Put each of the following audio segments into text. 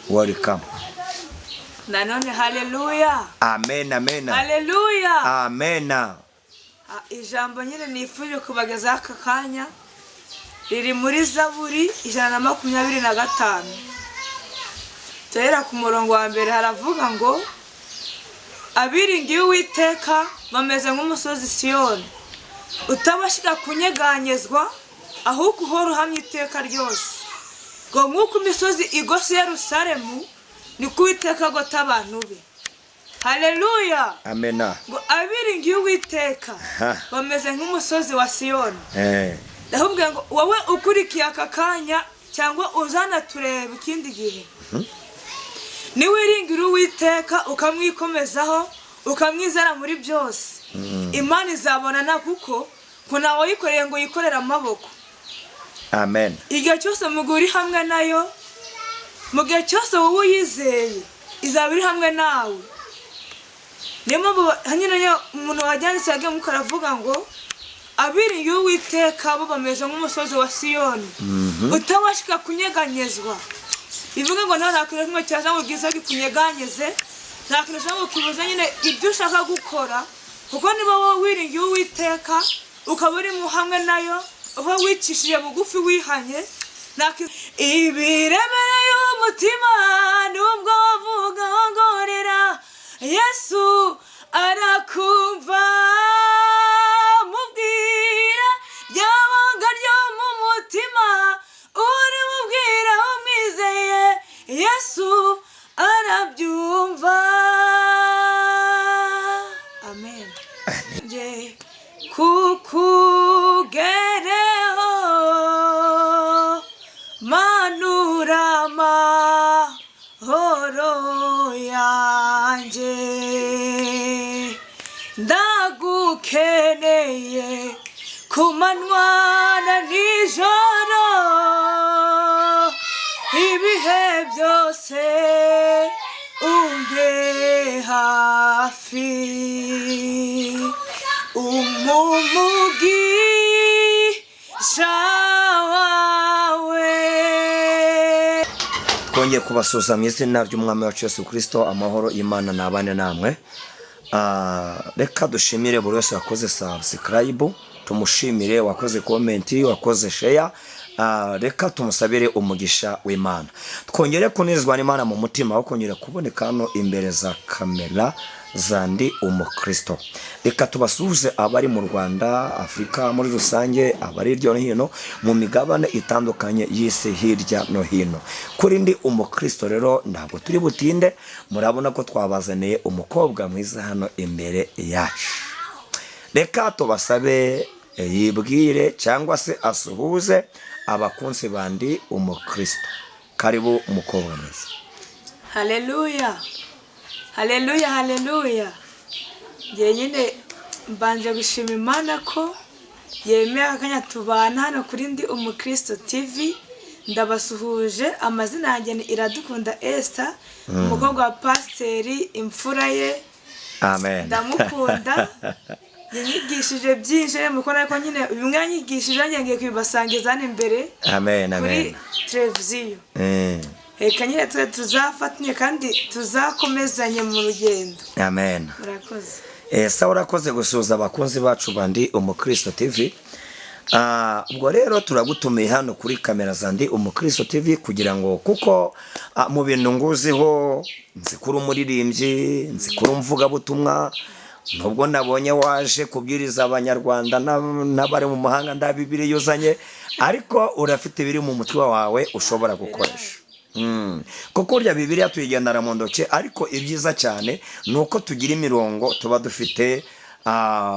Welcome. Nanone haleluya. Amen, amen. Haleluya. Amen. Ijambo nyine nifuje kubagezaho aka kanya riri muri Zaburi 125. Turahera ku murongo wa mbere. Haravuga ngo: "Abiringiye Uwiteka bameze nk'umusozi Siyoni utabashiga kunyeganyezwa, ahubwo uhora uhamya iteka ryose." Ngo nk'uko imisozi igose Yerusalemu, niko Uwiteka agota abantu be. Haleluya. Amena. Ngo abiringiye Uwiteka bameze nk'umusozi wa Siyoni. Ndakubwira ngo wowe ukurikiye aka kanya cyangwa uzanatureba ikindi gihe, niwiringira Uwiteka, ukamwikomezaho, ukamwizera muri byose, Imana izabonana, kuko ngo ntawe wayikoreye ngo yikorere amaboko. Amen. Igihe cyose mu gihe uri hamwe nayo, mu gihe cyose wowe uyizeye, izaba iri hamwe nawe. Niyo mpamvu nyine iyo umuntu wajyanditse yagiye mwuka aravuga ngo abiringiye Uwiteka bo bameze nk'umusozi wa Siyoni utabashika kunyeganyezwa. Bivuga ngo nawe nta kintu kimwe cyaza ngo bwiza gikunyeganyeze, nta kintu ushobora ngo kibuze nyine ibyo ushaka gukora, kuko niba wowe wiringiye Uwiteka, ukaba uri mu hamwe nayo, uba wicishije bugufi, wihanye, ibiremereye umutima, nubwo wavuga ngorera, Yesu arakumva. Mubwira ryabanga ryo mu mutima, uri mubwira umwizeye, Yesu arabyumva. Amen. Nge kukugereho, manura amahoro yanjye, ndagukeneye ku manywa na nijoro, ibihe byose umbe hafi, umumugisha wawe. Twongeye kubasuhuza mu izina ry'Umwami wacu Yesu Kirisito. Amahoro y'Imana nabane namwe. Reka dushimire buri wese wakoze subscribe, tumushimire wakoze comment, wakoze share. Reka tumusabire umugisha w'Imana. Twongere kunezwa n'Imana mu mutima wo kongera kuboneka hano imbere za kamera za Ndi Umukristo. Reka tubasuhuze abari mu Rwanda, Afurika muri rusange, abari hirya no hino mu migabane itandukanye y'isi, hirya no hino kuri Ndi Umukristo. Rero ntabwo turi butinde, murabona ko twabazaniye umukobwa mwiza hano imbere yacu. Reka tubasabe yibwire cyangwa se asuhuze abakunzi ba Ndi Umukristo. Karibu, umukobwa mwiza. Haleluya, haleluya, haleluya! Njye nyine mbanje gushima Imana ko yemeye akanya tubana hano kuri Ndi Umukristo TV. Ndabasuhuje. Amazina yanjye ni Iradukunda Esther, umukobwa wa pasiteri, imfura ye. Amen. Ndamukunda, yanyigishije byinshi muko, ariko nyine bimwe yanyigishije nanjye ngiye kubibasangiza hano imbere Amen. kuri Amen. televiziyo. Reka nyine twe tuzafatanye kandi tuzakomezanye mu rugendo. Amen. Murakoze. Sawa, urakoze gusuhuza abakunzi bacu ba Ndi Umukristo TV. Ubwo rero turagutumiye hano kuri kamera za Ndi Umukristo TV kugira ngo, kuko mu bintu nguziho, nzi ko uri umuririmbyi, nzi ko uri umuvugabutumwa, nubwo nabonye waje kubwiriza Abanyarwanda n'abari mu mahanga, nda Bibiliya uzanye, ariko urafite ibiri mu mutwe wawe ushobora gukoresha. Kuko burya Bibiliya tuyigendana mu ntoki, ariko ibyiza cyane ni uko tugira imirongo tuba dufite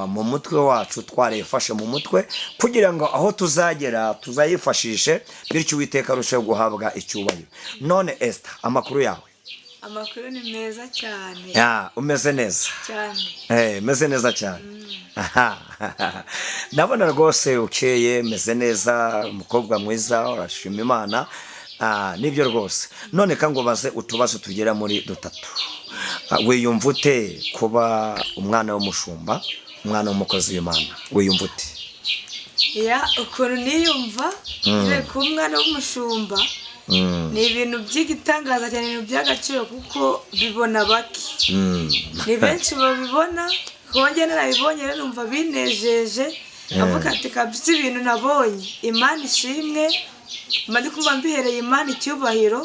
mu mutwe wacu, twarayifashe mu mutwe, kugira ngo aho tuzagera tuzayifashishe, bityo Uwiteka arusheho guhabwa icyubahiro. None Esther, amakuru yawe? Amakuru ni meza cyane. Ya, umeze neza? Cyane. Umeze neza cyane. Aha. Ndabona rwose ukeye, meze neza, umukobwa mwiza, urashima Imana. Nibyo rwose. None ka ngo baze utubazo tugera muri dutatu. Wiyumva ute kuba umwana w'umushumba, umwana w'umukozi w'Imana? Wiyumva ute? Ya, ukuntu niyumva nyine kuba umwana w'umushumba. Ni ibintu by'igitangaza cyane, ibintu by'agaciro kuko bibona bake. Ni benshi babibona, kuko njye narabibonye rero numva binejeje, avuga ati kabisa ibintu nabonye, Imana ishimwe. Mba ndi kumva mbihereye Imana icyubahiro,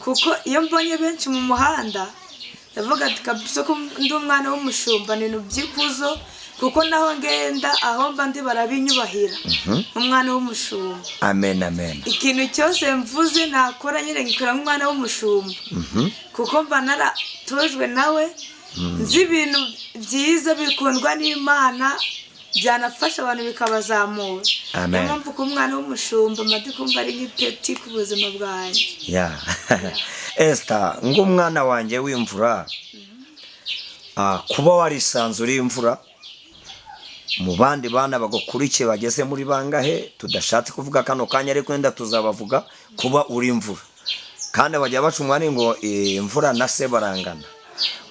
kuko iyo mbonye benshi mu muhanda ndavuga ati kabisa ko ndi umwana w'umushumba, ni ibintu by'ikuzo, kuko naho ngenda aho mba ndi barabinyubahira nk'umwana w'umushumba. Amen, amen. Ikintu cyose mvuze nakora nyine ngikora nk'umwana w'umushumba, kuko mba naratojwe nawe, nzi ibintu byiza bikundwa n'Imana byanafasha abantu bikabazamura. Amen. Niyo mpamvu ko umwana w'umushumba mba ndi kumva ari nk'ipeti ku buzima bwanjye. Ya Esther, ng'umwana wanjye w'imfura, kuba warisanzuriye imfura mu bandi bana bagukurikiye bageze muri bangahe tudashatse kuvuga kano kanya, ariko wenda tuzabavuga, kuba uri imfura kandi bajya baca umwanya ngo imfura na se barangana.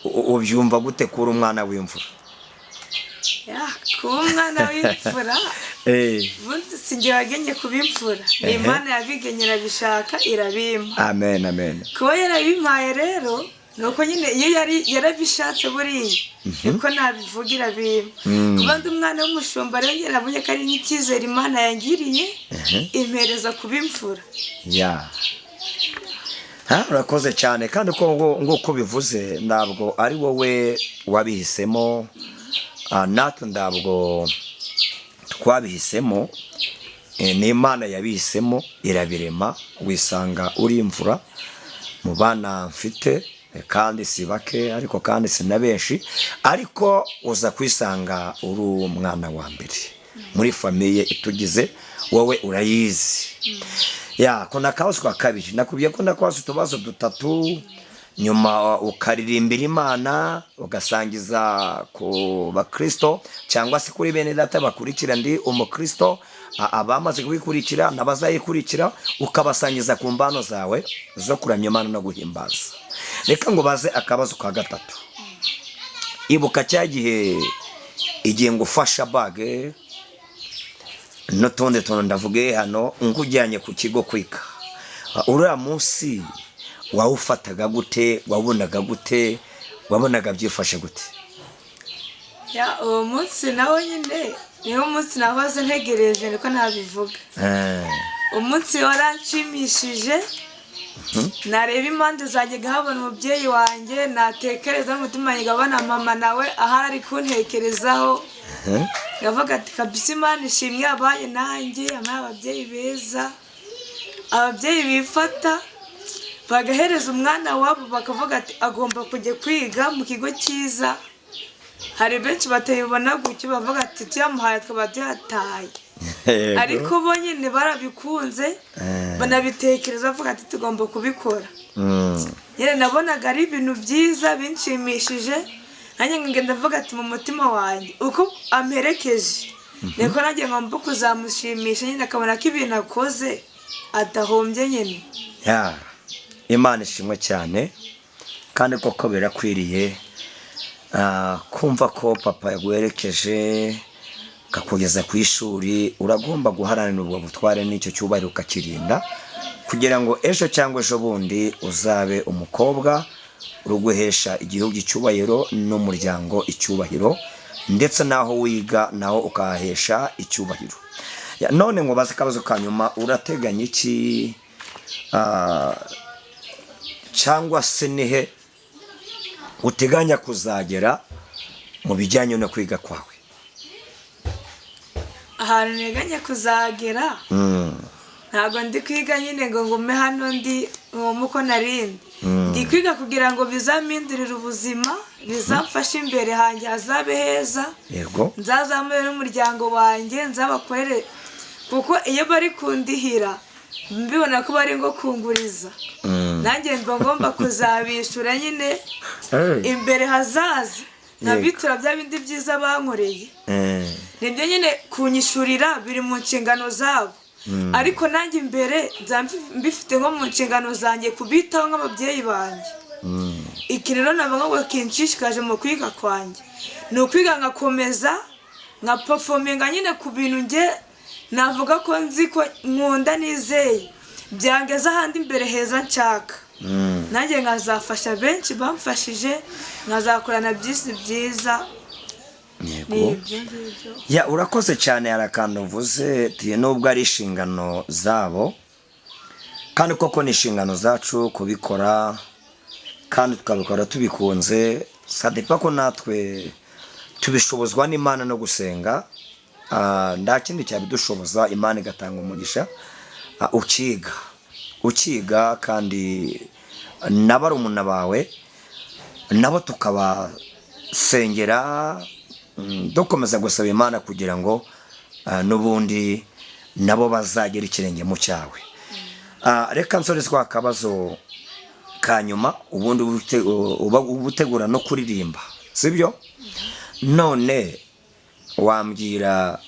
Ubyumva gute kuri umwana w'imfura? Ya, kuba umwana w'imfura, ubundi si njye wagenye kuba imfura, ni Imana yabigenye, irabishaka, irabimpa. Amen, amen. Kuba yarabimpaye rero ni uko nyine iyo yari yarabishatse, buriya niko nabivuga, irabimpa. Kuba ndi umwana w'umushumba rero njye nabonye ko ari nk'icyizere Imana yangiriye, impereza kuba imfura. Ya. Ha, urakoze cyane, kandi uko nguko bivuze ntabwo ari wowe wabihisemo, natwe ntabwo twabihisemo, ni Imana yabihisemo irabirema, wisanga uri imfura mu bana mfite, kandi si bake ariko kandi si na benshi, ariko uza kwisanga uri umwana wa mbere muri famille itugize, wowe urayizi. Ya, ko nakabazo ka kabiri nakubwiye ko ndakwaza utubazo dutatu, nyuma ukaririmbira Imana, ugasangiza ku bakristo cyangwa se kuri bene data bakurikira Ndi Umukristo, abamaze kubikurikira n'abazayikurikira, ukabasangiza ku mbano zawe zo kuramya Imana no guhimbaza. Reka ngo baze akabazo ka gatatu. Ibuka cya gihe, igihe ngufasha bag n'utundi tuntu ndavuge hano, ngujyanye ku kigo kwiga, uriya munsi wawufataga gute? Wabonaga gute? Wabonaga byifashe gute? Ya, uwo munsi nawo nyine niwo munsi nahoze ntegereje, niko nabivuga. Umunsi waranshimishije, nareba impande zanjye ngahabona umubyeyi wanjye, natekereza n'umutima wanjye nkabona mama nawe ahari ari kuntekerezaho, ngavuga ati kabisa Imana ishimwe yabaye nanjye, yampaye ababyeyi beza, ababyeyi bifata bagahereza umwana wabo bakavuga ati agomba kujya kwiga mu kigo cyiza. Hari benshi batayibona gutyo, bavuga ati tuyamuhaye twaba tuyataye. Ariko bo nyine barabikunze, banabitekereza, bavuga ati tugomba kubikora. Nyine nabonaga ari ibintu byiza binshimishije, nanjye ngenda mvuga ati mu mutima wanjye uko amperekeje niko nanjye ngomba kuzamushimisha, nyine akabona ko ibintu akoze adahombye nyine. Ya, Imana ishimwe cyane, kandi koko birakwiriye kumva ko papa yaguherekeje akakugeza ku ishuri. Uragomba guharanira ubwo butware n'icyo cyubahiro, ukakirinda kugira ngo ejo cyangwa ejo bundi uzabe umukobwa uruguhesha igihugu icyubahiro n'umuryango icyubahiro, ndetse n'aho wiga naho ukahahesha icyubahiro. Ya, none ngo baze akabazo ka nyuma: urateganya iki, cyangwa se nihe uteganya kuzagera mu bijyanye no kwiga kwawe? Ahantu nteganya kuzagera, ntabwo ndi kwiga nyine ngo ngume hano ndi ngume uko narindi. Ndi kwiga kugira ngo bizampindurire ubuzima, bizamfashe imbere hanjye hazabe heza, nzazamure n'umuryango wanjye, nzabakorere, kuko iyo bari kundihira mbibona ko bari ngo kunguriza, nanjye mba ngomba kuzabishyura nyine imbere hazaza, nkabitura bya bindi byiza bankoreye. Nibyo nyine kunyishurira biri mu nshingano zabo, ariko nanjye imbere nzaba mbifite nko mu nshingano zanjye kubitaho nk'ababyeyi banjye. Iki rero ntabwo ngo kinshishikaje mu kwiga kwanjye, ni ukwiga nkakomeza nka performinga nyine ku bintu nge navuga ko nzi ko nkunda nizeye. Byangeza ahandi imbere heza nshaka, nanjye nkazafasha benshi bamfashije, nkazakorana byinshi byiza. Ni ibyo ngibyo. Ya, urakoze cyane. Hari akantu uvuze uti nubwo ari inshingano zabo, kandi koko ni inshingano zacu kubikora, kandi tukabikora tubikunze, ça dépend ko natwe tubishobozwa n'Imana no gusenga. Nta kindi cyabidushoboza, Imana igatanga umugisha. Ukiga kandi na barumuna bawe nabo tukabasengera, dukomeza gusaba Imana kugira ngo n'ubundi nabo bazagera ikirenge mu cyawe. Reka nsoreze kwa kabazo ka nyuma, ubundi uba utegura no kuririmba, sibyo? None wambwira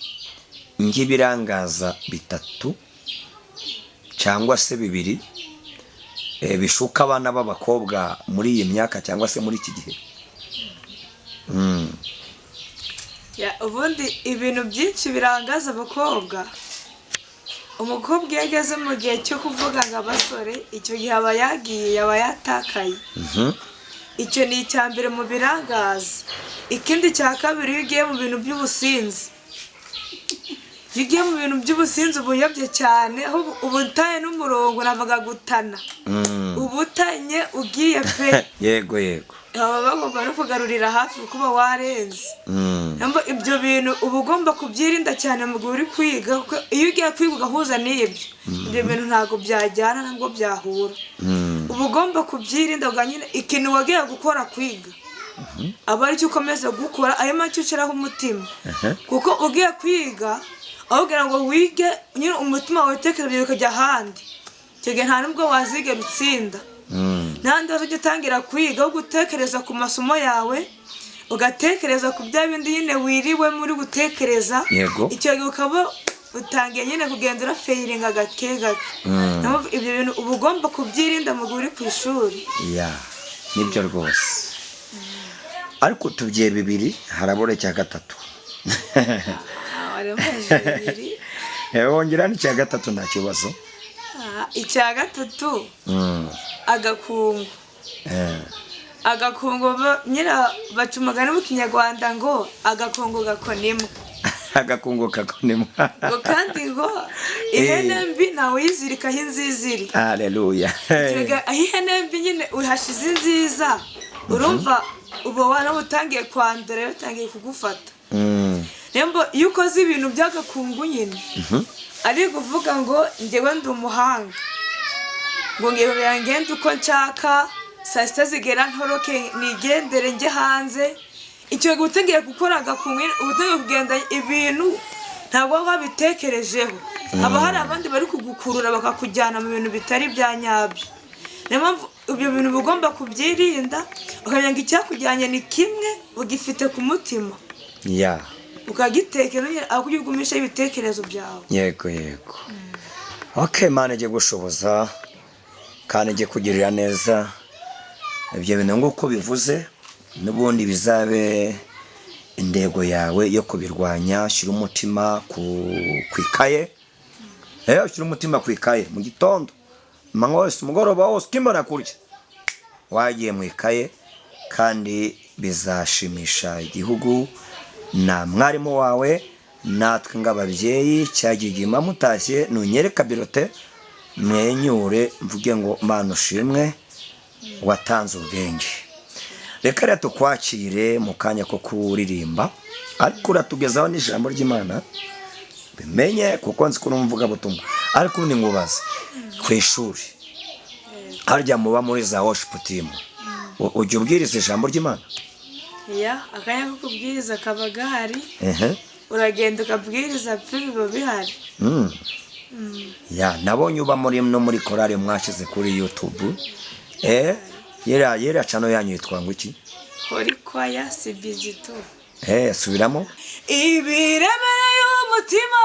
nk'ibirangaza bitatu cyangwa se bibiri bishuka abana b'abakobwa muri iyi myaka cyangwa se muri iki gihe? Ya, ubundi ibintu byinshi birangaza abakobwa, umukobwa iyo ageze mu gihe cyo kuvuga ngo abasore, icyo gihe aba yagiye, aba yatakaye. Icyo ni icya mbere mu birangaza. Ikindi cya kabiri, iyo ugiye mu bintu by'ubusinzi, iyo ugiye mu bintu by'ubusinzi uba uyobye cyane, aho uba utaye n'umurongo, navuga gutana, uba utanye ugiye pe. yego yego Baba bagomba no kugarurira hafi kuko uba warenze. Ntabwo ibyo bintu uba ugomba kubyirinda cyane mu gihe uri kwiga, kuko iyo ugiye kwiga ugahuza n'ibyo, ibyo bintu ntabwo byajyana, ntabwo byahura. Uba ugomba kubyirinda, ubwo nyine ikintu wagiye gukora, kwiga, aba aricyo ukomeza gukora, ayo make ushyiraho umutima, kuko ugiye kwiga aho kugira ngo wige nyine umutima wawe utekereza bikajya ahandi, icyo gihe nta nubwo wazigera utsinda. N'ahandi hose ujya utangira kwiga, aho gutekereza ku masomo yawe ugatekereza ku bya bindi nyine wiriwe muri gutekereza, icyo gihe ukaba utangiye nyine kugenda urafailinga gake gake. Niyo mpamvu ibyo bintu uba ugomba kubyirinda mu gihe uri ku ishuri. Ya, nibyo rwose, ariko tubwiye bibiri, harabura icya gatatu. Harimo bibiri. Wongera n'icya gatatu, nta kibazo. Icya gatatu, agakungu. Agakungu, nyine baca umugani mu Kinyarwanda ngo agakungu gakona imbwa. Agakungu kakona imbwa. Ngo kandi ngo ihene mbi ntawe uyizirikaho inziza iri. Haleluya. Erega aho ihene mbi nyine uhashize inziza, urumva uba waba utangiye kwandura, utangiye kugufata. Niyo mpamvu iyo ukoze ibintu by'agakungu nyine, ari kuvuga ngo njyewe ndi umuhanga, ngo ngiye ngende uko nshaka, saa sita zigera ntoroke nigendere njye hanze, icyo gihe utangiye gukora agakungu nyine, uba utangiye kugenda ibintu ntabwo waba wabitekerejeho, haba hari abandi bari kugukurura bakakujyana mu bintu bitari ibya nyabyo. Niyo mpamvu ibyo bintu uba ugomba kubyirinda, ukamenya ngo icyakujyanye ni kimwe ugifite ku mutima, ukagitekereza nyine, aho kugira ugumishaho ibitekerezo byawe. Yego, okay. Imana ijye gushoboza kandi ijye kugirira neza. Ibyo bintu nk'uko bivuze n'ubundi bizabe intego yawe yo kubirwanya. Shyira umutima ku ikaye, ushyira umutima ku ikaye mu gitondo, amanywa wose, umugoroba wose, ukimbona kurya wagiye mu ikaye, kandi bizashimisha igihugu na mwarimu wawe natwe ng'ababyeyi. Cyagiye igihe mutashye nunyereka bulletin, mwenyure mvuge ngo Mana ushimwe watanze ubwenge. Reka rero tukwakire mu kanya ko kuririmba, ariko uratugezaho n'ijambo ry'Imana, bimenye kuko nzi ko uri umuvugabutumwa. Ariko ubundi nkubaze, ku ishuri harya muba muri za worship team, ujya ubwiriza ijambo ry'Imana? Ya, akanya ko kubwiriza kaba gahari. Uragenda ukabwiriza pe, biba bihari. Ya, nabonye uba muri no muri korali mwashyize kuri YouTube. Yera channel yanyu yitwa ngo iki? Holy Choir CBG2. Subiramo. Ibiremereye umutima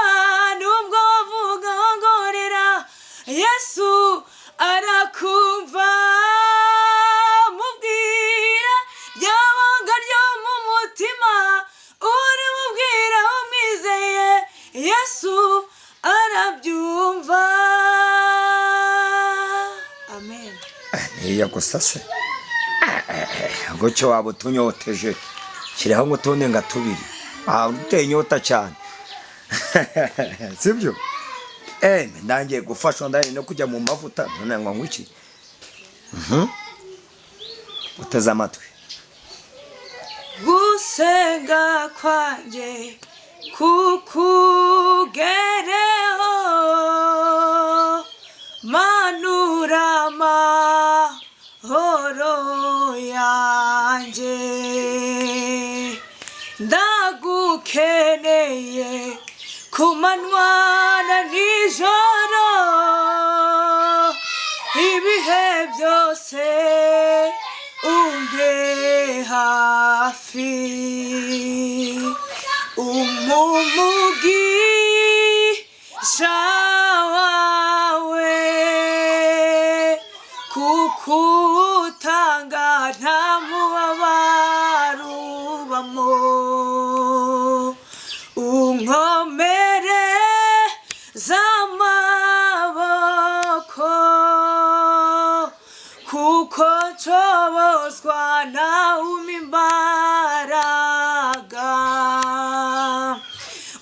nubwo wavuga ngorera, Yesu arakumva. Mubwira ryabanga ryo mu mutima, uri mubwira umwizeye, Yesu arabyumva. Gusa se gutyo waba utunyoteje, shyiraho nk'utundi nka tubiri. Waba uteye inyota cyane, sibyo? Ndangiye gufashwa, ndani no kujya mu mavuta. None ngo ngwiki? Uteze amatwi. Gusenga kwanjye kukugereho, manura amahoro yanjye. Ndagukeneye ku manywa na nijoro, ibihe byose umbe hafi. Umumugisha wawe, kuko utanga nta mubabaro ubamo. Unkomere z'amaboko, kuko nshobozwa nawe umpa imbaraga.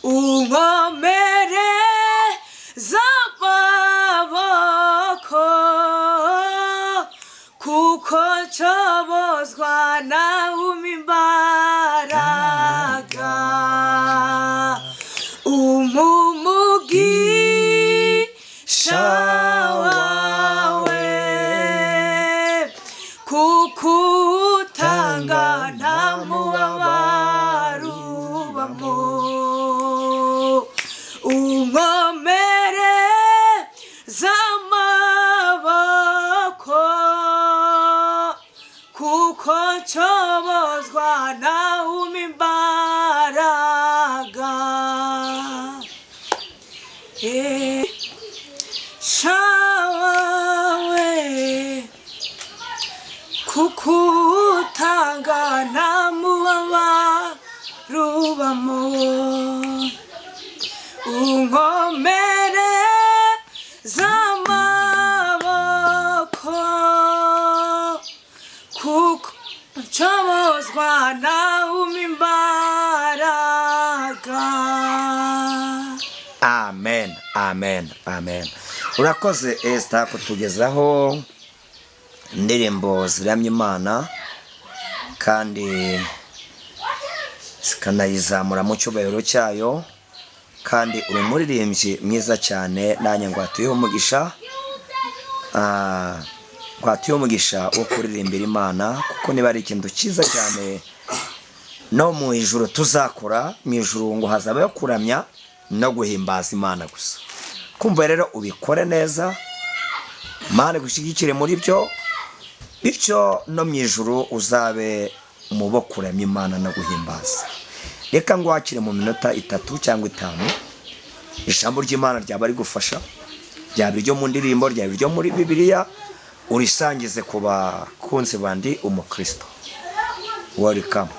Unkomere z'amaboko, kuko nshobozwa nawe umpa imbaraga. Umumugisha wawe, kuko utanga nta mubabaro ubamo. Unkomere z'amaboko, kuko nshobozwa nawe umpa imbaraga. Shawe, kuko utanga nta mubabaro ubamo. Unkomere z'amaboko, kuko nshobozwa nawe umpa imbaraga. Amen, amen, amen. Urakoze, Esther, kutugezaho indirimbo ziramya Imana kandi zikanayizamura mu cyubahiro cyayo. Kandi uri umuririmbyi mwiza cyane. Nanjye ngwatuyeho umugisha, ngwatuyeho umugisha wo kuririmbira Imana, kuko niba ari ikintu cyiza cyane no mu ijuru tuzakora, mu ijuru ngo hazabayo kuramya no guhimbaza Imana gusa. Kumva rero ubikore neza, Imana igushyigikire muri byo, bityo no mu ijuru uzabe mu bo kuramya Imana no guhimbaza. Reka ngwakire mu minota 3 cyangwa 5, ijambo ry'Imana ryaba rigufasha, ryaba iryo mu ndirimbo, ryaba iryo muri Bibiliya, urisangize ku bakunzi bandi umukristo. Welcome.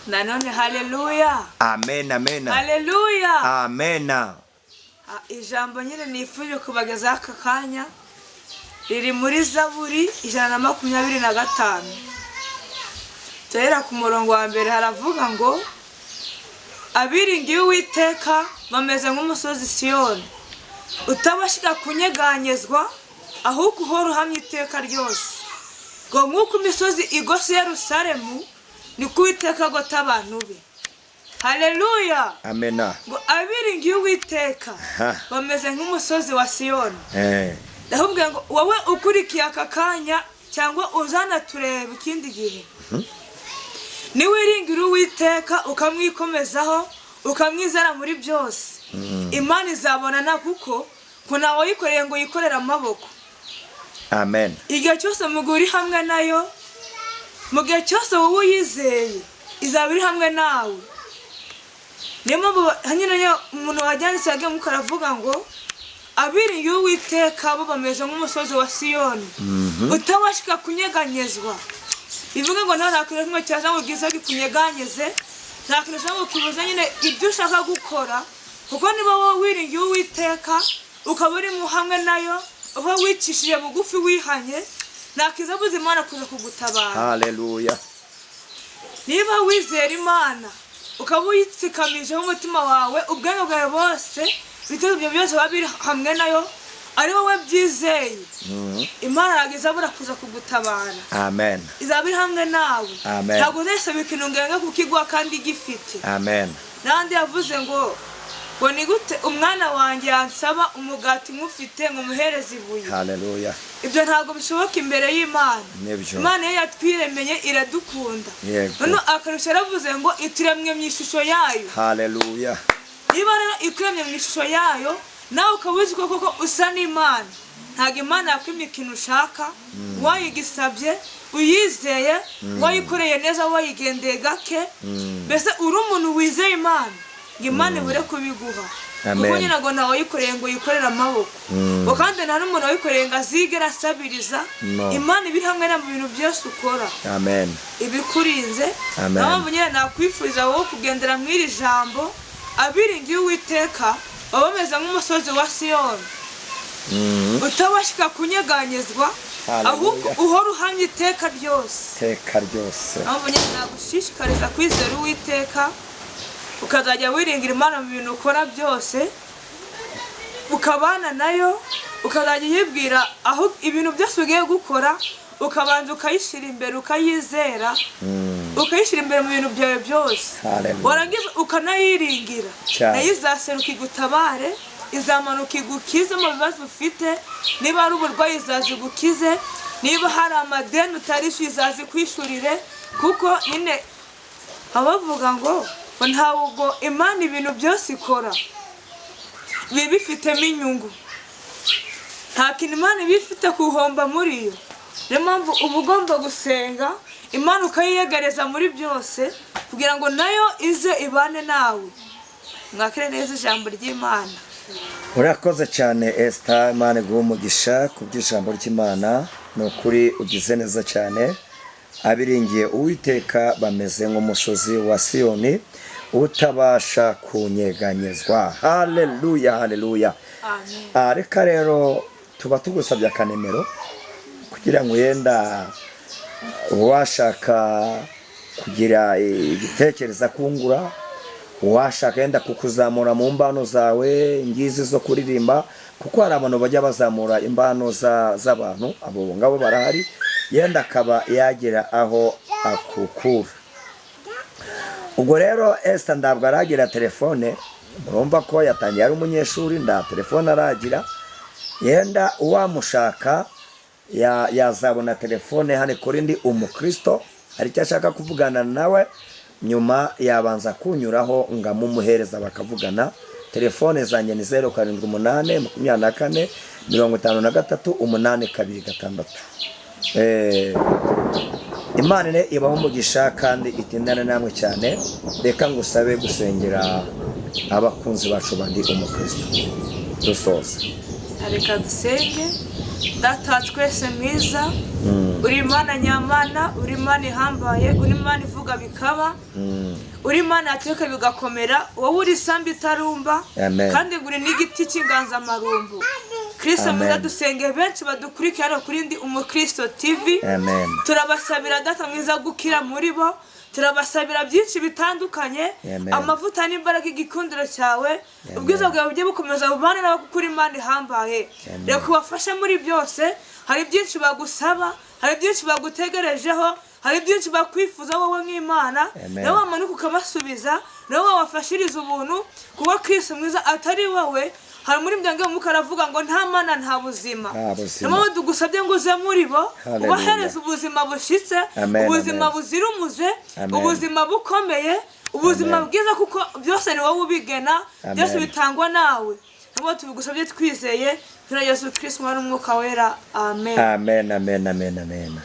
Nanone haleluya. Amen, amen. Haleluya. Amen. Ijambo nyine nifuje kubagezaho aka kanya riri muri Zaburi 125. Turahera ku murongo wa mbere. Haravuga ngo: "Abiringiye Uwiteka bameze nk'umusozi Siyoni, utabashiga kunyeganyezwa, ahubwo uhora uhamya iteka ryose." Ngo nk'uko imisozi igose Yerusalemu, niko Uwiteka agota abantu be. Haleluya. Amena. Ngo abiringiye Uwiteka bameze nk'umusozi wa Siyoni. Ndakubwira ngo wowe ukurikiye aka kanya cyangwa uzanatureba ikindi gihe, niwiringira Uwiteka, ukamwikomezaho, ukamwizera muri byose, Imana izabonana, kuko ngo ntawe wayikoreye ngo yikorere amaboko. Amen. Igihe cyose mu gihe uri hamwe nayo, mu gihe cyose wowe uyizeye, izaba iri hamwe nawe. Niyo mpamvu nyine iyo umuntu wajyanditse yagiye Mwuka aravuga ngo abiringiye Uwiteka bo bameze nk'umusozi wa Siyoni utabashika kunyeganyezwa. Bivuga ngo nta kintu kimwe cyaza ngo bwiza gikunyeganyeze, nta kintu cyaza ngo kibuze nyine ibyo ushaka gukora, kuko niba wowe wiringiye Uwiteka, ukaba uri mu hamwe nayo, uba wicishije bugufi, wihanye. Ntakizabuza Imana kuza kugutabara. Haleluya. Niba wizera Imana, ukaba uyitsikamijeho umutima wawe, ubwenge bwawe bwose, ibitekerezo byawe byose biba biri hamwe nayo, ari wowe byizeye, Imana ntabwo izabura kuza kugutabara. Amen. Izaba iri hamwe nawe. Amen. Ntabwo uzasaba ikintu ngo yenge kukiguha kandi igifite. Amen. N'andi yavuze ngo ni gute umwana wanjye yansaba umugati nk'ufite ngo umuhereze ibuye? Haleluya. Ibyo ntabwo bishoboka imbere y'Imana. Nibyo. Imana iyo yatwiremeye iradukunda. Yego. None akarusho yaravuze ngo ituremwe mu ishusho yayo. Haleluya. Niba rero ikuremye mu ishusho yayo, nawe ukaba uzi ko koko usa n'Imana, ntabwo Imana yakwimye ikintu ushaka wayigisabye, uyizeye, wayikoreye neza, wayigendeye gake. Mbese uri umuntu wizeye Imana, ngo Imana ibure kubiguha? Amen. Kuko nyine ngo ntawe wayikoreye ngo yikorere amaboko, ngo kandi nta n'umuntu wayikoreye ngo azigere asabiriza. No. Imana iba iri hamwe na mu bintu byose ukora, Amen. ibikurinze. Amen. Niyo mpamvu nyine nakwifuriza wowe kugendera mu iri jambo: abiringiye Uwiteka baba bameze nk'umusozi wa Siyoni utabashika kunyeganyezwa, Hallelujah. ahubwo uhora uhamye iteka ryose. Iteka ryose. Niyo mpamvu nyine nagushishikariza kwizera Uwiteka, ukazajya wiringira Imana mu bintu ukora byose, ukabana nayo, ukazajya uyibwira aho ibintu byose ugiye gukora, ukabanza ukayishyira imbere, ukayizera, ukayishyira imbere mu bintu byawe byose. Hallelujah. Warangiza ukanayiringira. Cyane. Nayo izaseruka igutabare, izamanuka igukize mu bibazo ufite. Niba ari uburwayi, izaza igukize. Niba hari amadeni utarishyuye, izaza ikwishurire. Kuko nyine baba bavuga ngo ntabwo Imana ibintu byose ikora biba bifitemo inyungu. Nta kintu Imana iba ifite kuhomba muri yo. Niyo mpamvu uba ugomba gusenga Imana, ukayiyegereza muri byose, kugira ngo nayo ize ibane nawe. Mwakire neza ijambo ry'Imana. Urakoze cyane, Esther. Imana iguhe umugisha ku by'ijambo ry'Imana. Ni ukuri ugize neza cyane. Abiringiye Uwiteka bameze nk'umusozi wa Siyoni utabasha kunyeganyezwa. Haleluya, haleluya. Amen. Reka rero tuba tugusabye akanemero kugira ngo yenda uwashaka kugira igitekerezo akungura, uwashaka yenda kukuzamura mu mbano zawe ngizi zo kuririmba, kuko hari abantu bajya bazamura imbano z'abantu, abo ngabo barahari, yenda akaba yagira aho akukura. Ubwo rero Esther ntabwo aragira telefone. Murumva ko yatangiye ari umunyeshuri, nda telefone aragira. Yenda uwamushaka yazabona telefone hano kuri Ndi Umukristo. Hari icyo ashaka kuvugana nawe nyuma, yabanza kunyuraho ngamumuhereza bakavugana. Telefone zanjye ni 0782453826. Imana ine ibaho umugisha kandi itindane namwe cyane. Reka ngusabe gusengera abakunzi bacu bandi Umukristo, dusoza. Reka dusenge. Data wa twese mwiza, uri Imana nyamana, uri Imana ihambaye, uri Imana ivuga bikaba, uri Imana yateka bigakomera. Wowe uri isambu itarumba. Amen. Kandi uri n'igiti cy'inganzamarumbu. Kristo Amen. mwiza, dusenge benshi badukurikiye hano kuri Ndi Umukristo TV. Amen. Turabasabira, Data mwiza, gukira muri bo. Turabasabira byinshi bitandukanye. Amen. Amavuta n'imbaraga, igikundiro cyawe, ubwiza bwawe bujye bukomeza bubane nabo, kuko uri Imana ihambaye. Amen. Reka ubafashe muri byose. Hari byinshi bagusaba, hari byinshi bagutegerejeho, hari byinshi bakwifuza wowe nk'Imana. Amen. Nawe wamanuka ukabasubiza, nawe wabafashiriza ubuntu, kuko Kristo mwiza, atari wowe, hari muri muryango w'umwuka aravuga ngo nta Mana, nta buzima. Nta buzima. Niyo mpamvu tugusabye ngo uze muri bo, Hallelujah. ubahereze ubuzima bushitse, Amen, ubuzima amen. buzira umuze, Amen. ubuzima bukomeye, ubuzima Amen. bwiza, kuko byose ni wowe ubigena. Amen. Byose bitangwa nawe. Nubwo tubigusabye twizeye, turi Yesu Kristo, Umwana n'Umwuka Wera, amen. Amen, amen, amen, amen.